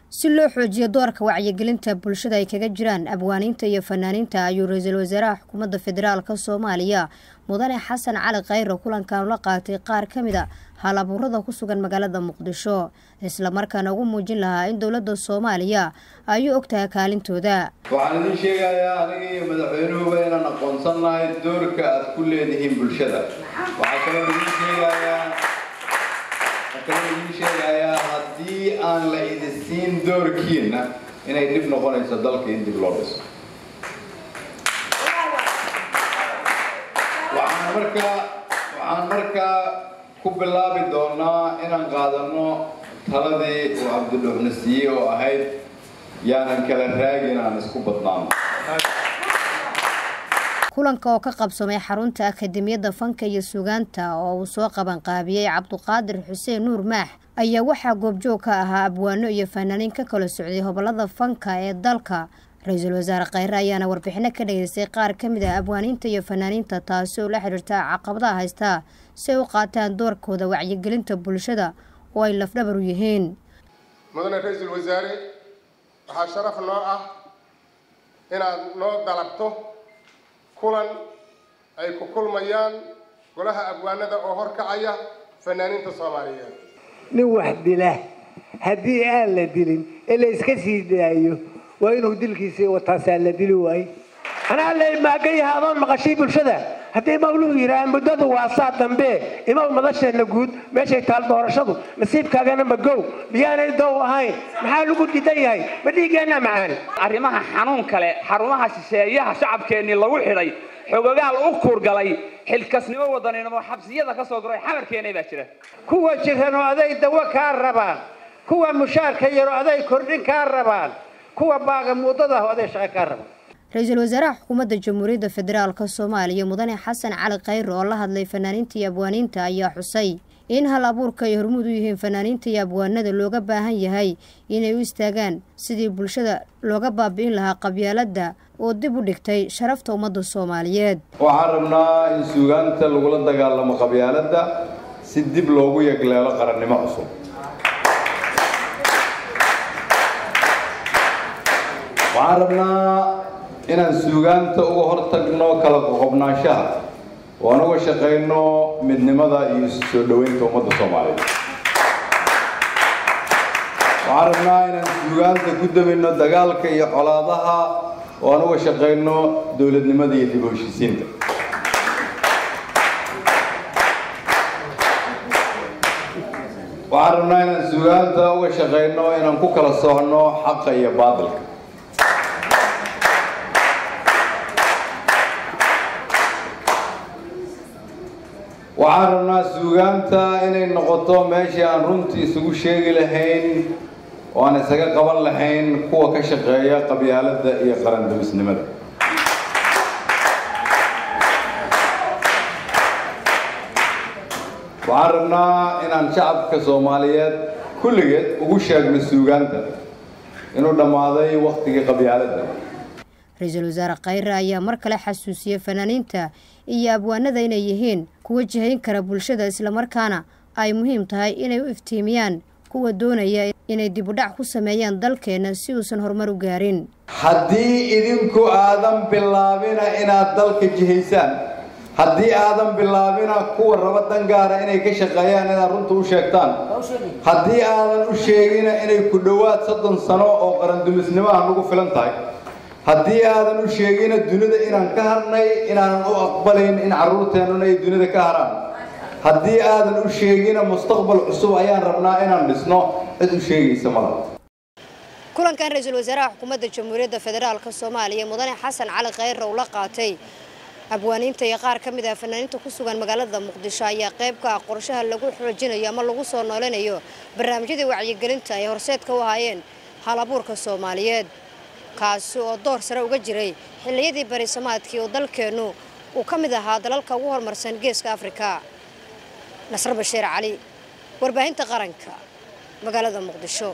Si loo xoojiyo doorka wacyigelinta bulshada ay kaga jiraan abwaaniinta iyo fanaaniinta, ayuu ra-iisul wasaaraha xukuumadda federaalka Soomaaliya Mudane Xasan Cali Khayre kulankan la qaatay qaar ka mid a hal-abuurada ku sugan magaalada Muqdisho, islamarkaana ugu muujin lahaa in dowladda Soomaaliya ay u ogtahay kaalintooda. Waxaan idin sheegayaa aniga iyo madaxweynuhuba inaan aqoonsannahay doorka aad ku leedihiin bulshada. Waxaa kaloo idin sheegayaa haddii aan la idin siin doorkiina inay dhib noqonayso dalka in dib loo dhiso. Waxaan markaa ku bilaabi doonaa inaan qaadano taladii uu Cabdidhuuxna siiyey oo ahayd yaanan kala raagin, aan isku badnaano. Kulanka oo ka qabsamay xarunta Akademiyadda Fanka iyo Suugaanta oo uu soo qaban qaabiyey Cabduqaadir Xuseen Nuur Maax ayaa waxaa goobjoog ka ahaa abwaano iyo fanaaniin ka kala socday hobolada fanka ee dalka. Ra-iisul wasaare Khayre ayaana warbixino ka dhageystay qaar ka mid ah abwaaniinta iyo fanaaniinta, taasi oo la xiriirta caqabadaha haysta si ay u qaataan doorkooda wacyigelinta bulshada oo ay lafdhabar u yihiin. Mudane ra-iisul wasaare, waxaa sharaf noo ah inaad noo dalabto kulan ay ku kulmayaan golaha abwaanada oo horkacaya fanaaniinta Soomaaliyeed. Nin wax dila haddii aan la dilin ee la iska sii daayo, waa inuu dilkiisii wataasaa la dili waaye. Anaa la maagan yaha adoon maqashay bulshada haddii mawluu yidhaah muddadu waa saa dambe imaw madasheenna guud meeshay taal doorashadu nasiibkaagana magow miyaanay dow ahayn? Maxaa lagu diidan yahay? Ma dhiiggeenna macaan? Arrimaha xanuun kale, xarumaha shisheeyaha shacabkeennii lagu xidhay, xogogaal u kuurgalay xilkasnimo wadaninimo xabsiyada ka soo goray xamarkeenay baa jira. Kuwa jiranoo aday dawo kaa rabaan, kuwa mushaarka yaro aday kordhin kaa rabaan, kuwa baaga muddadaah aday shaqo kaa rabaan. Ra-iisul wasaaraha xukuumadda Jamhuuriyadda Federaalka Soomaaliya Mudane Xasan Cali Khayre oo la hadlay fanaaniinta iyo abwaaniinta ayaa xusay in hal abuurka ay hormuud u yihiin fanaaniinta iyo abwaanada looga baahan yahay inay u istaagaan sidii bulshada looga baabi'in lahaa qabyaaladda oo dib u dhigtay sharafta ummadda Soomaaliyeed. Waxaan rabnaa in suugaanta lagula dagaalamo qabyaaladda si dib loogu yegleelo qarannimo cusub. Waxaan rabnaa inaan suugaanta uga hortagno kala qoqobnaanshaha oo aan uga shaqayno midnimada iyo isu soo dhoweynta ummadda Soomaaliyeed. Waxaan rabnaa inaan suugaanta ku damino dagaalka iyo colaadaha oo aan uga shaqayno dowladnimada iyo dib u heshiisiinta. Waxaan rabnaa inaan suugaanta uga shaqayno inaan ku kala soocno xaqa iyo baadilka. Waxaan rabnaa suugaanta inay noqoto meeshii aan runtii isugu sheegi lahayn oo aan isaga qaban lahayn kuwa ka shaqeeya qabyaaladda iyo qarandumisnimada. Waxaan rabnaa inaan shacabka Soomaaliyeed kulligeed ugu sheegno suugaanta inuu dhammaaday wakhtigii qabyaaladda. Ra-iisul wasaare Khayre ayaa mar kale xasuusiyey fanaaniinta iyo abwaanada inay yihiin kuwa jihayn kara bulshada, islamarkaana ay muhiim tahay inay u iftiimiyaan kuwa doonaya inay dib u dhac ku sameeyaan dalkeena si uusan horumar u gaarin. Haddii idinku aadan bilaabina inaad dalka jihaysaan, haddii aadan bilaabina kuwa raba dangaara inay ka shaqeeyaan inaad runta u sheegtaan, haddii aadan u sheegina inay ku dhowaad 30 sano oo qarandumisnimo ah nagu filan tahay, haddii aadan u sheegina dunida inaan ka harnay, inaanan u aqbalayn in carruurteennuna ay dunida ka haraan, haddii aadan u sheegina mustaqbal cusub ayaan rabnaa inaan dhisno, cid u sheegaysa malaha. Kulankan ra-iisul wasaaraha xukuumadda Jamhuuriyadda Federaalka Soomaaliya Mudane Xasan Cali Khayre uu la qaatay abwaaniinta iyo qaar ka mid ah fanaaniinta ku sugan magaalada Muqdisho ayaa qayb ka ah qorshaha lagu xoojinayo ama lagu soo nooleynayo barnaamijyadii wacyigelinta ay horseedka u ahaayeen hal abuurka Soomaaliyeed, kaasi oo door sare uga jiray xilliyadii barisamaadkii oo dalkeennu uu ka mid ahaa dalalka ugu horumarsan geeska Afrika. Nasr Bashiir Cali, warbaahinta qaranka, magaalada Muqdisho.